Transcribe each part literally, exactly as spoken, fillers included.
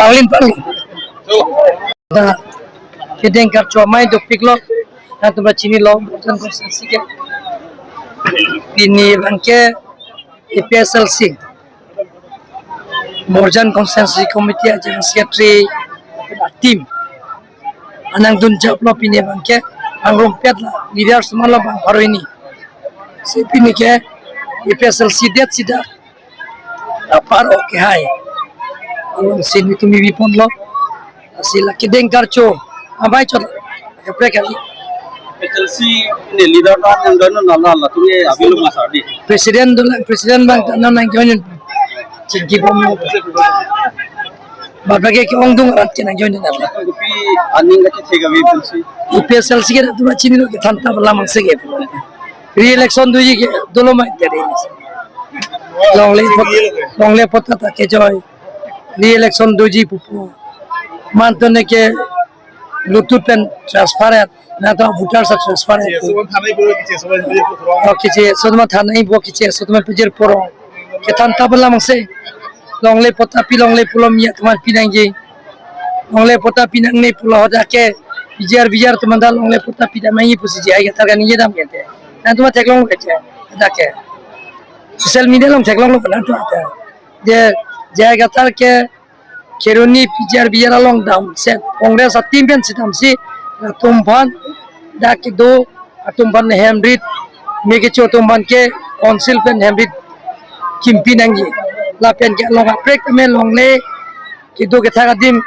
Parlin parlin. Da kedeng karcho amei dopiklo. Nangtum ta chinilo, Borjan constituency ke. Pini abangke A P H L C, Borjan Constituency Committee a General Secretary, team anang dunjaplo pini abangke. Angrumpet la leaders manlo bang pharo hini. Si pini ke A P H L C det sida apar oke hai. Alongsi nelitum biponlo. Si la kedeng karcho amei chot kaprek kali. A P H L C ne leader ta nang dono nala la tumye abilo masadi. President dolang, president bang ta nang nangjoin. Chingki bom. Bapake ke-ongdung arat ke nangjoin nang. Kopi aning kachethek ave A P H L C. A P H L C ke nangtum ta chinilo, kethan ta bala mangse ke. Re-election doji ke dolo mai ke re-election. Longle pot, longle pot ta kejoi. Re-election doji pupo. Mantu ne ke Bluetooth pen transfer et, nangtum voters a transfer et. Oke, che, sotma than nai bo ke che, sotma pejir poro. Kethan ta bala mangse. Longle pot ta pi, longle pulo mi atum aphan pi nangji. Longle pot ta pi nangne pulo hadak ke. P G R, V G R atum ta longle pot ta pi dam nangji pusi J I Kathar kaningje dam kete. Nangtum theklonglo ke che, hadak ke. Social media along theklonglo nangtum ta. Je J I Kathar ke Kheroni P G R V G R along damset Congress a team pen si damsi, atum aphan dak kedo atum aphan hem rit, me kecho atum aphan ke council pen hem rit kimpi nangji. Lapen ke along kaprek tame longle kedo kethak adim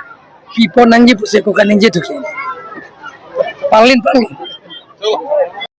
pipon nangji pusi ko kaningje thuke. Parlin parlin.